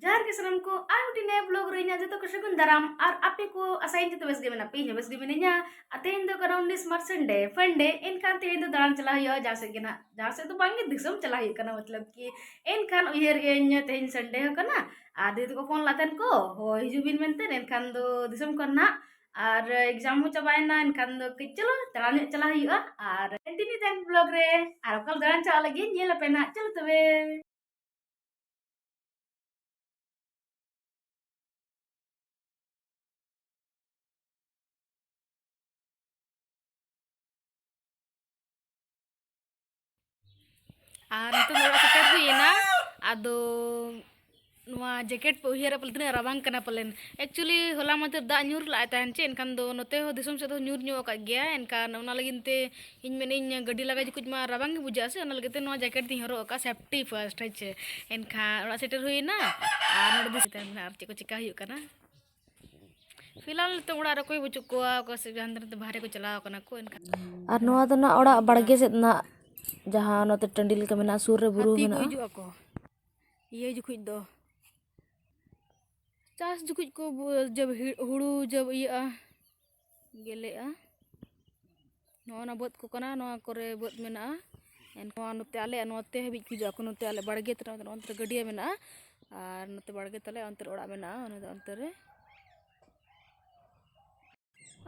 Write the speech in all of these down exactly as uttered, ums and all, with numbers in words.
ᱡᱚᱦᱟᱨ ᱜᱮ ᱥᱟᱱᱟᱢ ᱠᱚ, ᱟᱨ ᱢᱤᱫᱴᱤᱡ ᱱᱮ ᱵᱞᱚᱜ ᱨᱮ ᱤᱧᱟᱹᱜ ᱡᱚᱛᱚ ᱠᱚ ᱥᱟᱹᱜᱩᱱ ᱫᱟᱨᱟᱢ᱾ ᱟᱨ ᱟᱯᱮ ᱠᱚ ᱟᱥᱟᱭᱟᱹᱧ ᱡᱚᱛᱚ ᱵᱮᱥ ᱜᱮ ᱢᱮᱱᱟᱜ ᱯᱮ, ᱤᱧ ᱦᱚᱸ ᱵᱮᱥ ᱜᱮ ᱢᱤᱱᱟᱹᱧᱟ᱾ ᱟᱨ ᱛᱮᱦᱮᱧ ᱫᱚ ᱠᱟᱱᱟ ᱩᱱᱤᱥ ᱢᱟᱨᱪ, ᱥᱟᱱᱰᱮ ᱯᱷᱟᱱᱰᱮ, ᱮᱱᱠᱷᱟᱱ ᱛᱮᱦᱮᱧ ᱫᱚ ᱫᱟᱬᱟᱱ ᱪᱟᱞᱟᱜ ᱦᱩᱭᱩᱜᱼᱟ ᱡᱟᱦᱟᱸ ᱥᱮᱫ ᱜᱮ ᱱᱟᱦᱟᱜ, ᱡᱟᱦᱟᱸ ᱥᱮᱫ ᱫᱚ ᱵᱟᱝᱜᱮ, ᱫᱤᱥᱚᱢ ᱪᱟᱞᱟᱜ ᱦᱩᱭᱩᱜ ᱠᱟᱱᱟ, ᱢᱚᱛᱞᱚᱵ ᱠᱤ᱾ ᱮᱱᱠᱷᱟᱱ ᱩᱭᱦᱟᱹᱨ ᱜᱮ ᱤᱧ ᱛᱮᱦᱮᱧ ᱥᱟᱱᱰᱮ ᱦᱚᱸ ᱠᱟᱱᱟ, ᱟᱨ ᱫᱤᱫᱤ ᱛᱟᱠᱚ ᱯᱷᱳᱱ ᱞᱟᱜ ᱛᱟᱦᱮᱱ ᱠᱚ, ᱦᱳᱭ ᱦᱤᱡᱩᱜ ᱵᱤᱱ ᱢᱮᱱᱛᱮ, ᱮᱱᱠᱷᱟᱱ ᱫᱚ ᱫᱤᱥᱚᱢ ᱠᱷᱚᱱ ᱱᱟᱦᱟᱜ᱾ ᱟᱨ ᱮᱠᱡᱟᱢ ᱦᱚᱸ ᱪᱟᱵᱟᱭᱮᱱᱟ, ᱮᱱᱠᱷᱟᱱ ᱫᱚ ᱠᱟᱹᱡ ᱪᱚᱞᱚ ᱫᱟᱬᱟᱱ ᱧᱚᱜ ᱪᱟᱞᱟᱜ ᱦᱩᱭᱩᱜᱼᱟ᱾ ᱟᱨ ᱠᱚᱱᱴᱤᱱᱤᱭᱩ ᱛᱟᱦᱮᱱ ᱵᱞᱚᱜ ᱨᱮ, ᱟᱨ ᱚᱠᱟ ᱫᱟᱬᱟᱱ ᱪᱟᱞᱟᱜ ᱞᱟᱹᱜᱤᱫ ᱧᱮᱞ ᱟᱯᱮ ᱱᱟᱦᱟᱜ᱾ ᱪᱚᱞᱚ ᱛᱚᱵᱮ᱾ ᱟᱨ ᱱᱤᱛᱚᱜ ᱫᱚ ᱚᱲᱟᱜ ᱥᱮᱴᱮᱨ ᱦᱩᱭ ᱮᱱᱟ᱾ ᱟᱫᱚ ᱱᱚᱣᱟ ᱡᱮᱠᱮᱴ ᱯᱮ ᱩᱭᱦᱟᱹᱨᱟ ᱯᱟᱞᱮ, ᱛᱤᱱᱟᱹᱜ ᱨᱟᱵᱟᱝ ᱠᱟᱱᱟ ᱯᱟᱞᱮᱱ᱾ Actually ᱦᱚᱞᱟ ᱢᱟᱫᱷᱮᱨ ᱫᱟᱜ ᱧᱩᱨ ᱞᱟᱜᱼᱟᱭ ᱛᱟᱦᱮᱱ ᱪᱮ, ᱮᱱᱠᱷᱟᱱ ᱫᱚ ᱱᱚᱛᱮ ᱦᱚᱸ ᱫᱤᱥᱚᱢ ᱥᱮᱫ ᱫᱚ ᱧᱩᱨ ᱧᱚᱜ ᱟᱠᱟᱫ ᱜᱮᱭᱟ᱾ ᱮᱱᱠᱷᱟᱱ ᱚᱱᱟ ᱞᱟᱹᱜᱤᱫ ᱛᱮ ᱤᱧ ᱢᱮᱱᱮᱫ ᱟᱹᱧ, ᱜᱟᱹᱰᱤ ᱞᱟᱜᱟ ᱡᱚᱠᱷᱚᱡ ᱢᱟ ᱨᱟᱵᱟᱝ ᱜᱮ ᱵᱩᱡᱷᱟᱹᱜᱼᱟ ᱥᱮ, ᱚᱱᱟ ᱞᱟᱹᱜᱤᱫ ᱛᱮ ᱱᱚᱣᱟ ᱡᱮᱠᱮᱴ ᱫᱚᱧ ᱦᱚᱨᱚᱜ ᱟᱠᱟᱫᱼᱟ, safety first, ᱦᱮᱸ ᱪᱮ᱾ ᱮᱱᱠᱷᱟᱱ ᱚᱲᱟᱜ ᱥᱮᱴᱮᱨ ᱦᱩᱭ ᱮᱱᱟ᱾ ᱟᱨ ᱱᱚᱰᱮ ᱫᱚ ᱥᱮᱛᱟᱜ ᱢᱮᱱᱟᱜᱼᱟ, ᱟᱨ ᱪᱮᱫ ᱠᱚ ᱪᱮᱠᱟ ᱦᱩᱭᱩᱜ ᱠᱟᱱᱟ᱾ ᱯᱷᱤᱞᱦᱟᱞ ᱱᱤᱛᱚᱜ ᱚᱲᱟᱜ ᱨᱮ ᱚᱠᱚᱭ ᱵᱟᱹᱪᱩᱜ ᱠᱚᱣᱟ, ᱚᱠᱚᱭ ᱥᱮᱫ ᱦᱟᱱᱛᱮ ᱱᱟᱛᱮ ᱵᱟᱦᱨᱮ ᱠᱚ ᱪᱟᱞᱟᱣ ᱠᱟᱱᱟ ᱠᱚ, ᱮᱱᱠᱷᱟᱱ ᱟᱨ ᱱᱚᱣᱟ ᱫᱚ ᱱᱟᱜ ᱚᱲᱟᱜ ᱵᱟᱲᱜᱮ ᱥᱮᱫ ᱱᱟᱜ, ᱡᱟᱦᱟᱸ ᱱᱚᱛᱮ ᱴᱟᱺᱰᱤ ᱞᱮᱠᱟ ᱢᱮᱱᱟᱜᱼᱟ, ᱥᱩᱨ ᱨᱮ ᱵᱩᱨᱩ ᱦᱟᱹᱛᱤ ᱠᱚ ᱢᱮᱱᱟᱜᱼᱟ᱾ ᱦᱤᱡᱩᱜ ᱟᱠᱚ ᱤᱭᱟᱹ ᱡᱚᱠᱷᱚᱡ ᱫᱚ, ᱪᱟᱥ ᱡᱚᱠᱷᱚᱡ ᱠᱚ ᱵᱩ-, ᱡᱟᱵ ᱦᱤ-, ᱦᱩᱲᱩ ᱡᱟᱵ ᱤᱭᱟᱹᱜᱼᱟ, ᱜᱮᱞᱮᱜᱼᱟ᱾ ᱱᱚᱜᱼᱚ ᱱᱟ ᱵᱟᱹᱫᱽ ᱠᱚ ᱠᱟᱱᱟ, ᱱᱚᱣᱟ ᱠᱚᱨᱮ ᱵᱟᱹᱫᱽ ᱢᱮᱱᱟᱜᱼᱟ᱾ ᱮᱱᱠᱷᱟᱱ ᱱᱚᱣᱟ ᱱᱚᱛᱮ ᱟᱞᱮᱭᱟᱜ ᱱᱚᱛᱮ ᱦᱟᱹᱵᱤᱡ ᱠᱚ ᱦᱤᱡᱩᱜᱼᱟ ᱠᱚ, ᱱᱚᱛᱮ ᱟᱞᱮ ᱵᱟᱲᱜᱮ ᱛᱮ, ᱱᱚᱛᱮ ᱜᱟᱹᱰᱭᱟᱹ ᱢᱮᱱᱟᱜᱼᱟ᱾ ᱟᱨ ᱱᱚᱛᱮ ᱵᱟᱲᱜᱮ ᱛᱟᱞᱮ ᱚᱱᱛᱮ ᱨᱮ ᱚᱲᱟᱜ ᱢᱮᱱᱟᱜᱼᱟ, ᱚᱱᱟ ᱫᱚ ᱚᱱᱛᱮ ᱨᱮ᱾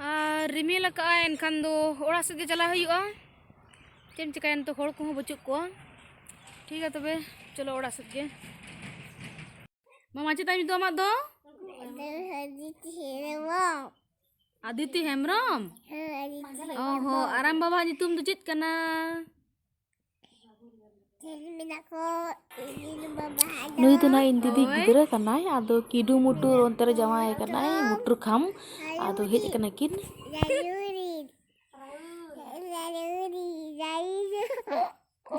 ᱟᱨ ᱨᱤᱢᱤᱞ ᱟᱠᱟᱜᱼᱟᱭ, ᱮᱱᱠᱷᱟᱱ ᱫᱚ ᱚᱲᱟᱜ ᱥᱮᱫ ᱜᱮ ᱪᱟᱞᱟᱜ ᱦᱩᱭᱩᱜᱼᱟ᱾ ᱪᱮᱫ ᱮᱢ ᱪᱤᱠᱟᱹᱭᱟ, ᱱᱤᱛᱚᱜ ᱦᱚᱲ ᱠᱚᱦᱚᱸ ᱵᱟᱹᱪᱩᱜ ᱠᱚᱣᱟ᱾ ᱴᱷᱤᱠ ᱜᱮᱭᱟ ᱛᱚᱵᱮ, ᱪᱚᱞᱚ ᱚᱲᱟᱜ ᱥᱮᱫ ᱜᱮ᱾ ᱢᱟᱢᱟ, ᱪᱮᱫ ᱛᱟᱭ ᱧᱩᱛᱩᱢ ᱟᱢᱟᱜ ᱫᱚ? ᱟᱫᱤᱛᱤ ᱦᱮᱢᱵᱨᱚᱢ? ᱚ ᱦᱚᱸ, ᱟᱨ ᱟᱢ ᱵᱟᱵᱟ ᱧᱩᱛᱩᱢ ᱫᱚ ᱪᱮᱫ ᱠᱟᱱᱟ? ᱢᱮᱱᱟᱜ ᱠᱚ, ᱤᱧ ᱵᱟᱵᱟ ᱫᱚ᱾ ᱱᱩᱭ ᱫᱚ ᱱᱟᱜ ᱤᱧ ᱫᱤᱫᱤ ᱦᱳᱭ᱾ ᱜᱤᱫᱽᱨᱟᱹ ᱠᱟᱱᱟᱭ, ᱟᱫᱚ ᱠᱤᱰᱩ ᱢᱩᱴᱩ ᱚᱱᱛᱮ ᱨᱮ ᱡᱟᱶᱟᱭ ᱠᱟᱱᱟᱭ, ᱢᱩᱴᱩᱨ ᱠᱷᱟᱢ᱾ ᱟᱫᱚ ᱦᱮᱡ ᱠᱟᱱᱟ ᱠᱤᱱ᱾ ᱨᱟᱭᱩᱨᱤ, ᱨᱟᱭᱩᱨᱤ, ᱨᱟᱭᱩᱨᱤ᱾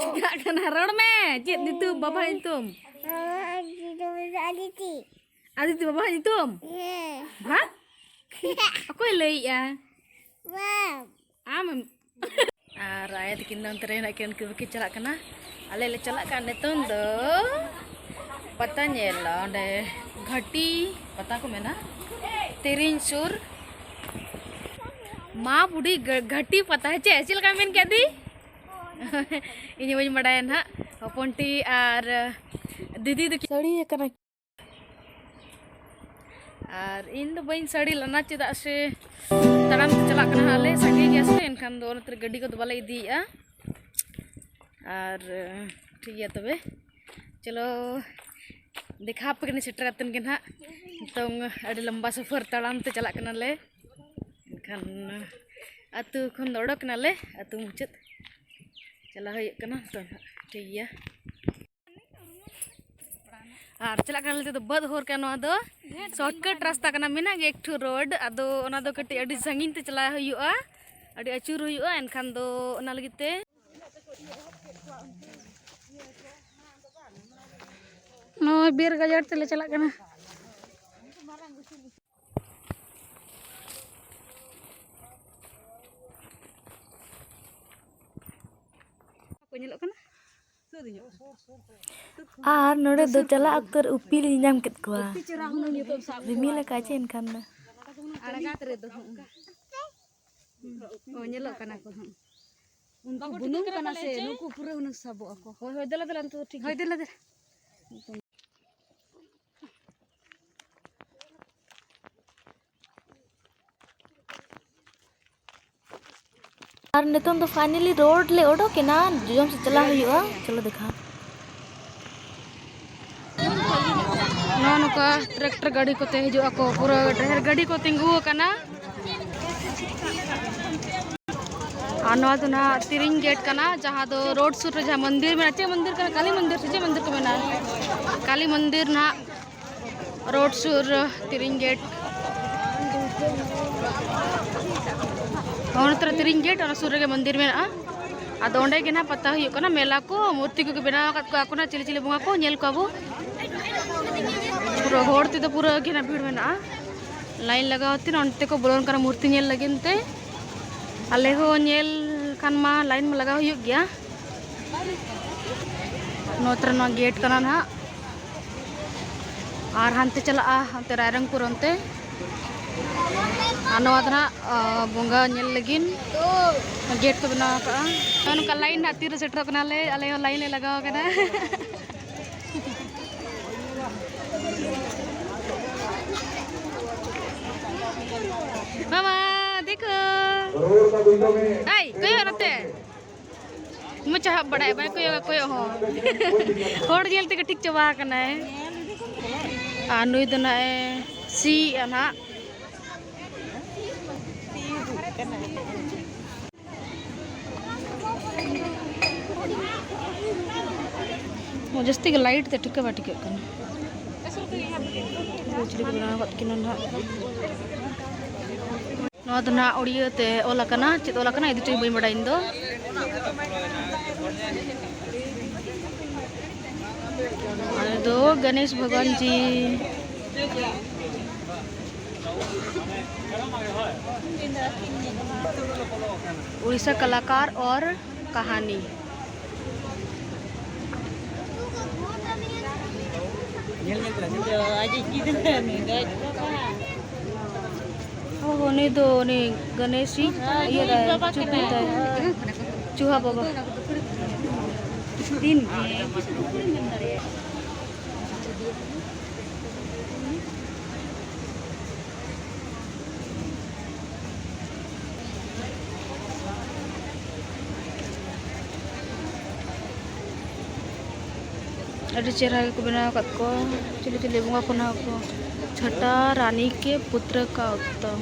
ᱪᱮᱫᱟᱜ ᱠᱟᱱᱟ? ᱨᱚᱲ ᱢᱮ᱾ ᱪᱮᱫ ᱧᱩᱛᱩᱢ? ᱵᱟᱵᱟ ᱧᱩᱛᱩᱢ? ᱵᱟᱵᱟ ᱧᱩᱛᱩᱢ ᱫᱚ ᱟᱫᱤᱛᱤ᱾ ᱟᱫᱤᱛᱤ ᱵᱟᱵᱟ ᱧᱩᱛᱩᱢ? ᱦᱮᱸ᱾ ᱵᱷᱟᱜ᱾ ᱚᱠᱚᱭ ᱞᱟᱹᱭᱮᱜᱼᱟ? ᱵᱟᱵᱟ᱾ ᱟᱢ᱾ ᱟᱨ ᱟᱭᱳ ᱛᱟᱹᱠᱤᱱ ᱫᱚ ᱚᱱᱛᱮ ᱨᱮ ᱦᱮᱱᱟᱜ ᱠᱤᱱ, ᱩᱱᱠᱤᱱ ᱵᱟᱹᱠᱤᱱ ᱪᱟᱞᱟᱜ ᱠᱟᱱᱟ᱾ ᱟᱞᱮ ᱞᱮ ᱪᱟᱞᱟᱜ ᱠᱟᱱᱟ ᱱᱤᱛᱚᱝ ᱫᱚ᱾ ᱯᱟᱛᱟ ᱧᱮᱞ, ᱚᱸᱰᱮ ᱜᱷᱟᱴᱤ ᱯᱟᱛᱟ ᱠᱚ ᱢᱮᱱᱟ, ᱛᱤᱨᱤᱧ ᱥᱩᱨ᱾ ᱢᱟ ᱵᱩᱰᱷᱤ ᱜᱷᱟᱴᱤ ᱯᱟᱛᱟ, ᱦᱮᱸ ᱪᱮ? ᱪᱮᱫ ᱞᱮᱠᱟ ᱢᱮᱱ ᱠᱮᱫ ᱫᱤ? ᱤᱧ ᱦᱚᱸ ᱵᱟᱹᱧ ᱵᱟᱰᱟᱭᱟ ᱱᱟᱦᱟᱜ᱾ ᱦᱚᱯᱚᱱ ᱴᱤ ᱟᱨ ᱫᱤᱫᱤ ᱫᱚ ᱥᱟᱹᱲᱤ ᱟᱠᱟᱱᱟ᱾ ᱟᱨ ᱤᱧ ᱫᱚ ᱵᱟᱹᱧ ᱥᱟᱹᱲᱤ ᱞᱮᱱᱟ, ᱪᱮᱫᱟᱜ ᱥᱮ ᱛᱟᱲᱟᱢ ᱛᱮ ᱪᱟᱞᱟᱜ ᱠᱟᱱᱟ ᱦᱟᱸᱜ ᱞᱮ, ᱥᱟᱸᱜᱮ ᱜᱮᱭᱟ ᱥᱮ, ᱮᱱᱠᱷᱟᱱ ᱫᱚ ᱚᱱᱟᱛᱮ ᱜᱟᱹᱰᱤ ᱠᱚᱫᱚ ᱵᱟᱞᱮ ᱤᱫᱤᱭᱮᱫᱼᱟ᱾ ᱟᱨ ᱴᱷᱤᱠ ᱜᱮᱭᱟ ᱛᱚᱵᱮ, ᱪᱚᱞᱚ ᱫᱮᱠᱷᱟᱣ ᱟᱯᱮ ᱠᱟᱹᱱᱟᱹᱧ ᱥᱮᱴᱮᱨ ᱠᱟᱛᱮᱱ ᱜᱮ ᱱᱟᱦᱟᱜ᱾ ᱱᱤᱛᱚᱝ ᱟᱹᱰᱤ ᱞᱚᱢᱵᱟ ᱥᱚᱯᱷᱚᱨ ᱛᱟᱲᱟᱢ ᱛᱮ ᱪᱟᱞᱟᱜ ᱠᱟᱱᱟᱞᱮ᱾ ᱮᱱᱠᱷᱟᱱ ᱟᱹᱛᱩ ᱠᱷᱚᱱ ᱫᱚ ᱚᱰᱚᱠ ᱮᱱᱟᱞᱮ, ᱟᱹᱛᱩ ᱢᱩᱪᱟᱹᱫ ᱪᱟᱞᱟᱣ ᱦᱩᱭᱩᱜ ᱠᱟᱱᱟ᱾ ᱛᱚ ᱱᱟᱦᱟᱜ ᱴᱷᱤᱠ ᱜᱮᱭᱟ᱾ ᱟᱨ ᱪᱟᱞᱟᱜ ᱠᱟᱱᱟ ᱱᱤᱛᱚᱜ ᱫᱚ ᱵᱟᱹᱫᱽ ᱦᱚᱨ ᱠᱟᱱᱟ᱾ ᱱᱚᱣᱟ ᱫᱚ ᱥᱚᱨᱴᱠᱟᱴ ᱨᱟᱥᱛᱟ ᱠᱟᱱᱟ, ᱢᱮᱱᱟᱜ ᱜᱮᱭᱟ ᱮᱠᱴᱩ ᱨᱳᱰ, ᱟᱫᱚ ᱚᱱᱟ ᱫᱚ ᱠᱟᱹᱴᱤᱡ ᱟᱹᱰᱤ ᱥᱟᱺᱜᱤᱧ ᱛᱮ ᱪᱟᱞᱟᱣ ᱦᱩᱭᱩᱜᱼᱟ, ᱟᱹᱰᱤ ᱟᱹᱪᱩᱨ ᱦᱩᱭᱩᱜᱼᱟ, ᱮᱱᱠᱷᱟᱱ ᱫᱚ ᱚᱱᱟ ᱞᱟᱹᱜᱤᱫ ᱛᱮ᱾ ᱱᱚᱜᱼᱚᱭ ᱵᱤᱨ ᱜᱟᱡᱟᱲ ᱛᱮᱞᱮ ᱪᱟᱞᱟᱜ ᱠᱟᱱᱟ᱾ ᱠᱚ ᱧᱮᱞᱚᱜ ᱠᱟᱱᱟ᱾ ᱟᱨ ᱱᱚᱰᱮ ᱫᱚ ᱪᱟᱞᱟᱜ ᱚᱠᱛᱚ ᱨᱮ ᱩᱯᱤ ᱞᱤᱧ ᱧᱟᱢ ᱠᱮᱫ ᱠᱚᱣᱟ᱾ ᱩᱯᱤ ᱪᱮᱦᱨᱟ ᱦᱩᱱᱟᱹᱝ ᱱᱤᱛᱚᱜ ᱥᱟᱵ ᱨᱤᱢᱤᱞ ᱠᱚᱣᱟ᱾ ᱟᱠᱟᱫ ᱪᱮ ᱮᱱᱠᱷᱟᱱ ᱫᱚ᱾ ᱟᱲᱜᱟᱛ ᱨᱮᱫᱚ ᱦᱚᱸ᱾ ᱦᱚᱸ, ᱧᱮᱞᱚᱜ ᱠᱟᱱᱟ ᱠᱚ ᱦᱚᱸ᱾ ᱩᱱᱠᱩ ᱵᱟᱠᱚ ᱵᱩᱱᱩᱢ ᱴᱷᱤᱠᱟᱹ ᱠᱟᱱᱟ ᱠᱟᱱᱟ ᱥᱮ, ᱯᱟᱞᱮ ᱪᱮ? ᱱᱩᱠᱩ ᱯᱩᱨᱟᱹ ᱦᱩᱱᱟᱹᱝ ᱥᱟᱵᱚᱜ ᱟᱠᱚ᱾ ᱦᱳᱭ, ᱦᱳᱭ, ᱫᱮᱞᱟ, ᱫᱮᱞᱟ, ᱱᱤᱛᱚᱜ ᱫᱚ ᱴᱷᱤᱠ ᱦᱳᱭ, ᱜᱮᱭᱟ᱾ ᱫᱮᱞᱟ, ᱫᱮᱞᱟ᱾ ᱟᱨ ᱱᱤᱛᱚᱝ ᱫᱚ finally ᱨᱳᱰ ᱞᱮ ᱚᱰᱚᱠ ᱮᱱᱟ, ᱡᱚᱡᱚᱢ ᱥᱮᱫ ᱪᱟᱞᱟᱜ ᱦᱩᱭᱩᱜᱼᱟ᱾ ᱪᱚᱞᱚ ᱫᱮᱠᱷᱟ᱾ ᱱᱚᱜᱼᱚ ᱱᱚᱝᱠᱟ ᱴᱨᱟᱠᱴᱟᱨ ᱜᱟᱹᱰᱤ ᱠᱚᱛᱮ ᱦᱤᱡᱩᱜ ᱟᱠᱚ, ᱯᱩᱨᱟᱹ ᱰᱷᱮᱨ ᱜᱟᱹᱰᱤ ᱠᱚ ᱛᱤᱸᱜᱩ ᱟᱠᱟᱱᱟ᱾ ᱟᱨ ᱱᱚᱣᱟ ᱫᱚ ᱱᱟᱦᱟᱜ ᱛᱤᱨᱤᱝ ᱜᱮᱴ ᱠᱟᱱᱟ, ᱡᱟᱦᱟᱸ ᱫᱚ ᱨᱳᱰ ᱥᱩᱨ ᱨᱮ ᱡᱟᱦᱟᱸ ᱢᱚᱱᱫᱤᱨ ᱢᱮᱱᱟᱜᱼᱟ, ᱪᱮᱫ ᱢᱚᱱᱫᱤᱨ ᱠᱟᱱᱟ? ᱠᱟᱞᱤ ᱢᱚᱱᱫᱤᱨ ᱥᱮ ᱪᱮᱫ ᱢᱚᱱᱫᱤᱨ ᱠᱚ ᱢᱮᱱᱟ? ᱠᱟᱞᱤ ᱢᱚᱱᱫᱤᱨ ᱱᱟᱦᱟᱜ᱾ ᱨᱳᱰ ᱥᱩᱨ ᱨᱮ ᱛᱤᱨᱤᱝ ᱜᱮᱴ᱾ ᱚᱱᱟ ᱛᱚᱨᱟ ᱛᱤᱨᱤᱝ ᱜᱮᱴ, ᱚᱱᱟ ᱥᱩᱨ ᱨᱮᱜᱮ ᱢᱚᱱᱫᱤᱨ ᱢᱮᱱᱟᱜᱼᱟ᱾ ᱟᱫᱚ ᱚᱸᱰᱮ ᱜᱮ ᱱᱟᱦᱟᱜ ᱯᱟᱛᱟ ᱦᱩᱭᱩᱜ ᱠᱟᱱᱟ, ᱢᱮᱞᱟ ᱠᱚ, ᱢᱩᱨᱛᱤ ᱠᱚᱠᱚ ᱵᱮᱱᱟᱣ ᱟᱠᱟᱫ ᱠᱚᱣᱟ ᱠᱚ ᱱᱟᱦᱟᱜ, ᱪᱤᱞᱤ ᱪᱤᱞᱤ ᱵᱚᱸᱜᱟ ᱠᱚ ᱧᱮᱞ ᱠᱚᱣᱟ ᱵᱚ᱾ ᱯᱩᱨᱟᱹ ᱦᱚᱲ ᱛᱮᱫᱚ ᱯᱩᱨᱟᱹ ᱜᱮ ᱱᱟᱦᱟᱜ ᱵᱷᱤᱲ ᱢᱮᱱᱟᱜᱼᱟ, ᱞᱟᱭᱤᱱ ᱞᱟᱜᱟᱣ ᱛᱮ ᱚᱱᱛᱮ ᱠᱚ ᱵᱚᱞᱚᱱ ᱠᱟᱱᱟ ᱢᱩᱨᱛᱤ ᱧᱮᱞ ᱞᱟᱹᱜᱤᱫ ᱛᱮ᱾ ᱟᱞᱮ ᱦᱚᱸ ᱧᱮᱞ ᱠᱷᱟᱱ ᱢᱟ ᱞᱟᱭᱤᱱ ᱢᱟ ᱞᱟᱜᱟᱣ ᱦᱩᱭᱩᱜ ᱜᱮᱭᱟ᱾ ᱱᱚᱛᱮ ᱨᱮ ᱱᱚᱣᱟ ᱜᱮᱴ ᱠᱟᱱᱟ ᱱᱟᱦᱟᱜ᱾ ᱟᱨ ᱦᱟᱱᱛᱮ ᱪᱟᱞᱟᱜᱼᱟ, ᱦᱟᱱᱛᱮ ᱨᱟᱭᱨᱚᱝᱯᱩᱨ ᱚᱱᱛᱮ᱾ ᱟᱨ ᱱᱚᱣᱟ ᱫᱚ ᱱᱟᱦᱟᱜ, ᱟ, ᱵᱚᱸᱜᱟ ᱧᱮᱞ ᱞᱟᱹᱜᱤᱫ ᱜᱮᱴ ᱠᱚ ᱵᱮᱱᱟᱣ ᱟᱠᱟᱫᱼᱟ᱾ ᱱᱚᱜᱼᱚ ᱱᱚᱝᱠᱟ ᱞᱟᱭᱤᱱ ᱱᱟᱦᱟᱜ ᱛᱤᱨᱮ ᱥᱮᱴᱮᱨᱚᱜ ᱠᱟᱱᱟᱞᱮ, ᱟᱞᱮ ᱦᱚᱸ ᱞᱟᱭᱤᱱ ᱞᱮ ᱞᱟᱜᱟᱣ ᱟᱠᱟᱫᱟ᱾ ᱢᱟᱢᱟ, ᱫᱮᱠᱷᱳ᱾ ᱮᱭ, ᱠᱚᱭᱚᱜ ᱱᱚᱛᱮ᱾ ᱢᱚᱪᱟ ᱦᱟᱵ ᱵᱟᱲᱟᱭ ᱵᱟᱭ ᱠᱚᱭᱚᱜ, ᱠᱚᱭᱚᱜ ᱦᱚᱸ᱾ ᱦᱚᱲ ᱧᱮᱞ ᱛᱮᱜᱮ ᱴᱷᱤᱠ ᱪᱟᱵᱟ ᱟᱠᱟᱱᱟᱭ᱾ ᱟᱨ ᱱᱩᱭ ᱫᱚ ᱱᱟᱜ ᱮ ᱥᱤᱭᱮᱜᱼᱟ ᱱᱟᱜ᱾ ᱡᱟᱹᱥᱛᱤ ᱜᱮ ᱞᱟᱭᱤᱴ ᱛᱮ ᱴᱷᱤᱠᱟᱹ ᱵᱟᱭ ᱴᱷᱤᱠᱟᱹᱜ ᱠᱟᱱᱟ᱾ ᱠᱤᱪᱨᱤᱡ ᱠᱚ ᱵᱮᱱᱟᱣ ᱟᱠᱟᱫ ᱠᱤᱱᱟ ᱱᱟᱜ᱾ ᱱᱚᱣᱟ ᱫᱚ ᱱᱟᱦᱟᱜ ᱩᱲᱤᱭᱟᱹ ᱛᱮ ᱚᱞ ᱟᱠᱟᱱᱟ, ᱪᱮᱫ ᱚᱞ ᱟᱠᱟᱱᱟ ᱤᱫᱤ ᱪᱚᱧ ᱵᱟᱹᱧ ᱵᱟᱲᱟᱭᱟ ᱤᱧ ᱫᱚ᱾ ᱟᱞᱮ ᱫᱚ ᱜᱚᱱᱮᱥ ᱵᱷᱚᱜᱚᱵᱟᱱ ᱡᱤ᱾ उड़ीसा कलाकार और कहानी। ᱧᱮᱞ ᱧᱮᱞ ᱛᱮ ᱨᱟᱡᱮᱱ ᱫᱚ ᱟᱡ ᱤᱡ ᱜᱤᱫᱽᱨᱟᱹ ᱱᱩᱭ ᱫᱚ ᱟᱡ ᱵᱟᱵᱟ᱾ ᱚ, ᱩᱱᱤ ᱫᱚ ᱩᱱᱤ ᱜᱚᱱᱮᱥᱤ ᱦᱮᱸ, ᱤᱭᱟᱹ ᱱᱩᱭ ᱫᱟᱭ, ᱵᱟᱵᱟ ᱪᱩᱯᱤ ᱠᱟᱱᱟᱭ᱾ ᱫᱟᱭ᱾ ᱪᱩᱦᱟ ᱵᱟᱵᱟ᱾ ᱛᱤᱱ ᱜᱮ᱾ ᱟᱹᱰᱤ ᱪᱮᱦᱨᱟ ᱜᱮᱠᱚ ᱵᱮᱱᱟᱣ ᱟᱠᱟᱫ ᱠᱚᱣᱟ᱾ ᱪᱤᱞᱤ ᱪᱤᱞᱤ ᱵᱚᱸᱜᱟ ᱠᱚ ᱱᱟᱦᱟᱜ ᱠᱚ᱾ ᱪᱷᱚᱴᱟ ᱨᱟᱱᱤ ᱠᱮ ᱯᱩᱛᱨᱚ ᱠᱟ ᱩᱛᱛᱚᱢ᱾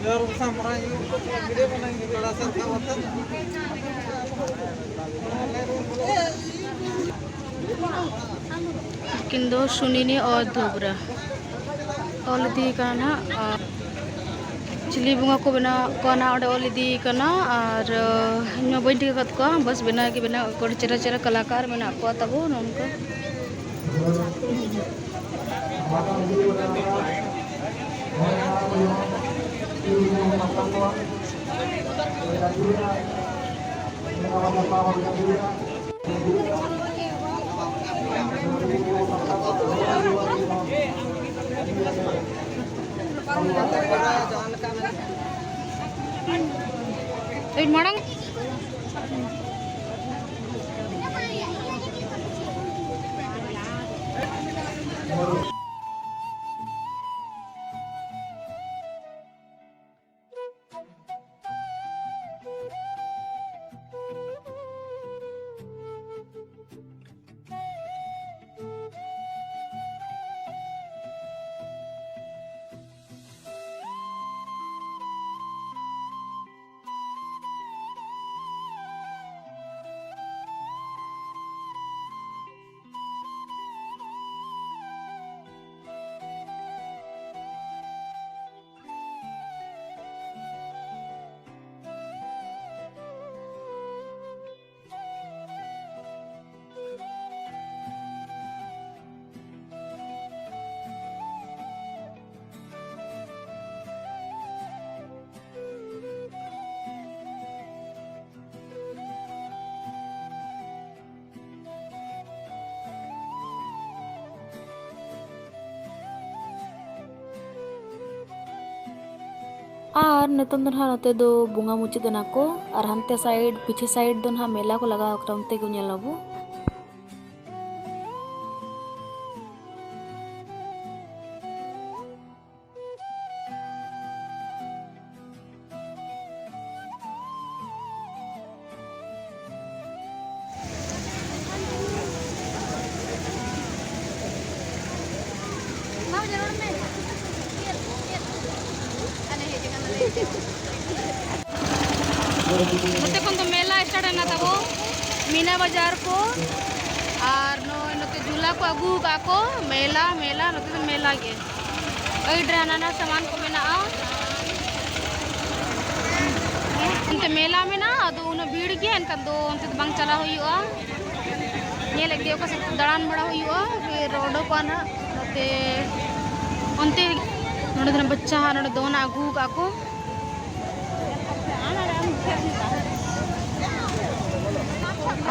यार, उसका हमारा ये वीडियो बनाएंगे, थोड़ा सा क्या होता है ना। ᱩᱱᱠᱤᱱ ᱫᱚ ᱥᱩᱱᱤᱱᱤ ᱚᱨ ᱫᱷᱩᱵᱽᱨᱟ ᱚᱞ ᱤᱫᱤ ᱠᱟᱱᱟ ᱱᱟᱦᱟᱜ᱾ ᱟᱨ ᱪᱤᱞᱤ ᱵᱚᱸᱜᱟ ᱠᱚ ᱵᱮᱱᱟᱣ ᱠᱚᱣᱟ ᱱᱟᱦᱟᱜ ᱚᱸᱰᱮ ᱚᱞ ᱤᱫᱤ ᱠᱟᱱᱟ᱾ ᱟᱨ, ᱟᱸ, ᱤᱧ ᱢᱟ ᱵᱟᱹᱧ ᱴᱷᱤᱠᱟᱹ ᱠᱟᱫ ᱠᱚᱣᱟ, ᱵᱟᱥ ᱵᱮᱱᱟᱣ ᱜᱮ ᱵᱮᱱᱟᱣ, ᱟᱹᱰᱤ ᱪᱮᱦᱨᱟ ᱪᱮᱦᱨᱟ ᱠᱟᱞᱟᱠᱟᱨ ᱢᱮᱱᱟᱜ ᱠᱚᱣᱟ ᱛᱟᱵᱚ ᱱᱚᱝᱠᱟ᱾ ᱢᱟᱲᱟᱝ᱾ ᱟᱨ ᱱᱤᱛᱚᱝ ᱫᱚ ᱱᱟᱦᱟᱜ ᱱᱚᱛᱮ ᱫᱚ ᱵᱚᱸᱜᱟ ᱢᱩᱪᱟᱹᱫ ᱮᱱᱟ ᱠᱚ, ᱟᱨ ᱦᱟᱱᱛᱮ side, ᱯᱤᱪᱷᱮ side ᱫᱚ ᱱᱟᱦᱟᱜ ᱢᱮᱞᱟ ᱠᱚ ᱞᱟᱜᱟᱣ ᱟᱠᱟᱫᱟ, ᱚᱱᱛᱮ ᱠᱚ ᱧᱮᱞ ᱟᱵᱚ᱾ ᱱᱚᱛᱮ ᱠᱷᱚᱱ ᱫᱚ ᱢᱮᱞᱟ start ᱮᱱᱟ ᱛᱟᱵᱚ, ᱢᱤᱱᱟ ᱵᱟᱡᱟᱨ ᱠᱚ᱾ ᱟᱨ ᱱᱚᱜᱼᱚᱭ ᱱᱚᱛᱮ ᱡᱷᱩᱞᱟ ᱠᱚ ᱟᱹᱜᱩ ᱟᱠᱟᱫ ᱠᱚ᱾ ᱢᱮᱞᱟ, ᱢᱮᱞᱟ, ᱱᱚᱛᱮ ᱫᱚ ᱢᱮᱞᱟ ᱜᱮ᱾ ᱟᱹᱰᱤ ᱰᱷᱮᱨ ᱦᱟᱱᱟ ᱱᱟᱣᱟ ᱥᱟᱢᱟᱱ ᱠᱚ ᱢᱮᱱᱟᱜᱼᱟ᱾ ᱚᱱᱛᱮ ᱢᱮᱞᱟ ᱢᱮᱱᱟᱜᱼᱟ, ᱟᱫᱚ ᱩᱱᱟᱹᱜ ᱵᱷᱤᱲ ᱜᱮᱭᱟ, ᱮᱱᱠᱷᱟᱱ ᱫᱚ ᱚᱱᱛᱮ ᱫᱚ ᱵᱟᱝ ᱪᱟᱞᱟᱣ ᱦᱩᱭᱩᱜᱼᱟ᱾ ᱧᱮᱞᱮᱫ ᱜᱮ ᱚᱠᱟ ᱥᱮᱫ ᱫᱟᱬᱟᱱ ᱵᱟᱲᱟ ᱦᱩᱭᱩᱜᱼᱟ, ᱯᱷᱤᱨ ᱚᱰᱚᱠᱚᱜᱼᱟ ᱱᱟᱦᱟᱜ ᱱᱚᱛᱮ, ᱚᱱᱛᱮ᱾ ᱱᱚᱰᱮ ᱫᱚ ᱱᱟᱦᱟᱜ ᱵᱟᱪᱪᱟ ᱦᱟᱸᱜ ᱱᱚᱰᱮ ᱫᱚᱱ ᱟᱹᱜᱩ ᱟᱠᱟᱫ ᱠᱚ᱾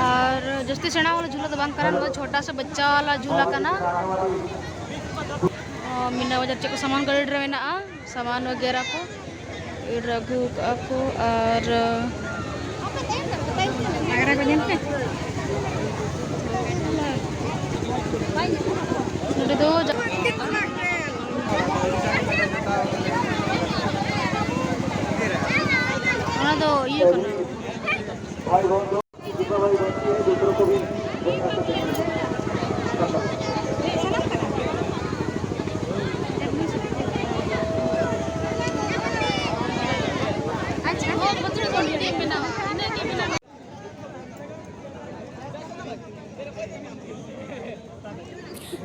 ᱟᱨ ᱡᱟᱹᱥᱛᱤ ᱥᱮᱬᱟ ᱣᱟᱞᱟ ᱡᱷᱩᱞᱟ ᱫᱚ ᱵᱟᱝ ᱠᱟᱱᱟ, ᱱᱚᱣᱟ ᱫᱚ ᱪᱷᱳᱴᱟ ᱥᱟ ᱵᱟᱪᱪᱟ ᱣᱟᱞᱟ ᱡᱷᱩᱞᱟ ᱠᱟᱱᱟ᱾ ᱚ, ᱢᱤᱱᱟ ᱵᱟᱡᱟᱨ ᱪᱮᱫ ᱠᱚ ᱥᱟᱢᱟᱱ ᱜᱟᱹᱰᱤ ᱨᱮ ᱢᱮᱱᱟᱜᱼᱟ, ᱥᱟᱢᱟᱱ ᱣᱟᱜᱮᱨᱟ ᱠᱚ ᱜᱟᱹᱰᱤ ᱨᱮ ᱟᱹᱜᱩ ᱠᱟᱜᱼᱟ ᱠᱚ᱾ ᱟᱨ ᱟᱜᱽᱨᱟ ᱠᱚ ᱧᱮᱞ ᱯᱮ᱾ ᱱᱚᱰᱮ ᱫᱚ ᱡᱟ- ᱚᱱᱟ ᱫᱚ ᱤᱭᱟᱹ ᱠᱟᱱᱟ᱾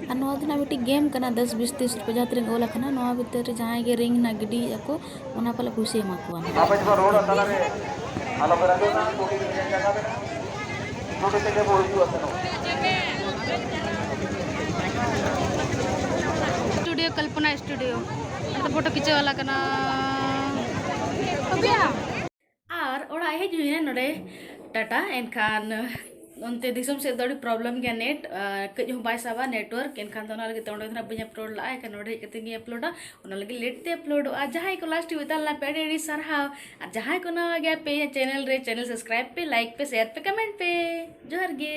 ᱟᱨ ᱱᱚᱣᱟ ᱫᱚ ᱱᱟᱜ ᱢᱤᱫᱴᱤᱡ ᱜᱮᱢ ᱠᱟᱱᱟ, ᱫᱚᱥ ᱵᱤᱥ ᱛᱤᱥ ᱨᱩᱯᱤᱭᱟ ᱡᱟᱦᱟᱸ ᱛᱤᱱᱟᱹᱜ ᱚᱞ ᱟᱠᱟᱱᱟ, ᱱᱚᱣᱟ ᱵᱷᱤᱛᱤᱨ ᱨᱮ ᱡᱟᱦᱟᱸᱭ ᱜᱮ ᱨᱤᱝ ᱱᱟᱜ ᱜᱤᱰᱤᱭᱮᱫᱼᱟ ᱠᱚ, ᱚᱱᱟ ᱯᱟᱞᱮ ᱯᱩᱭᱥᱟᱹᱭ ᱮᱢᱟ ᱠᱚᱣᱟ᱾ ᱟᱯᱮ ᱡᱚᱠᱷᱚᱱ ᱨᱚᱲᱟ ᱛᱟᱞᱟᱨᱮ ᱟᱞᱚᱯᱮ ᱨᱟᱹᱜᱤᱜᱼᱟ, ᱱᱚᱰᱮ ᱛᱮᱜᱮ ᱵᱚ ᱦᱤᱡᱩᱜᱼᱟ ᱥᱮᱱᱚᱜᱼᱟ᱾ ᱥᱴᱩᱰᱤᱭᱳ, ᱠᱚᱞᱯᱚᱱᱟ ᱥᱴᱩᱰᱤᱭᱳ᱾ ᱚᱸᱰᱮ ᱫᱚ ᱯᱷᱳᱴᱳ ᱠᱷᱤᱪᱟᱹᱣ ᱣᱟᱞᱟ ᱠᱟᱱᱟ᱾ ᱟᱨ ᱚᱲᱟᱜ ᱦᱮᱡ ᱦᱩᱭᱱᱟ ᱱᱚᱰᱮ ᱴᱟᱴᱟ, ᱮᱱᱠᱷᱟᱱ ᱚᱱᱛᱮ ᱫᱤᱥᱚᱢ ᱥᱮᱫ ᱫᱚ ᱟᱹᱰᱤ ᱯᱨᱚᱵᱞᱮᱢ ᱜᱮᱭᱟ ᱱᱮᱴ, ᱟᱨ ᱠᱟᱹᱡ ᱦᱚᱸ ᱵᱟᱭ ᱥᱟᱵᱟ ᱱᱮᱴᱣᱟᱨᱠ, ᱮᱱᱠᱷᱟᱱ ᱫᱚ ᱚᱱᱟ ᱞᱟᱹᱜᱤᱫ ᱛᱮ ᱚᱸᱰᱮ ᱫᱚ ᱱᱟᱜ ᱵᱟᱹᱧ ᱟᱯᱞᱳᱰ ᱞᱟᱜᱼᱟ, ᱮᱱᱠᱷᱟᱱ ᱱᱚᱰᱮ ᱦᱮᱡ ᱠᱟᱛᱮ ᱜᱤᱧ ᱟᱯᱞᱳᱰᱟ, ᱚᱱᱟ ᱞᱟᱹᱜᱤᱫ ᱞᱮᱴ ᱛᱮ ᱟᱯᱞᱳᱰᱚᱜᱼᱟ᱾ ᱡᱟᱦᱟᱸᱭ ᱠᱚ ᱞᱟᱥᱴ ᱦᱟᱹᱵᱤᱡ ᱛᱟᱦᱮᱸ ᱞᱮᱱᱟ ᱯᱮ, ᱟᱹᱰᱤ ᱟᱹᱰᱤ ᱥᱟᱨᱦᱟᱣ, ᱟᱨ ᱡᱟᱦᱟᱸᱭ ᱠᱚ ᱱᱟᱣᱟ ᱜᱮᱭᱟ ᱯᱮ ᱪᱮᱱᱮᱞ ᱨᱮ, ᱪᱮᱱᱮᱞ ᱥᱟᱵᱥᱠᱨᱟᱭᱤᱵ ᱯᱮ, ᱞᱟᱭᱤᱠ ᱯᱮ, ᱥᱮᱭᱟᱨ ᱯᱮ, ᱠᱚᱢᱮᱱᱴ ᱯᱮ᱾ ᱡᱚᱦᱟᱨ ᱜᱮ᱾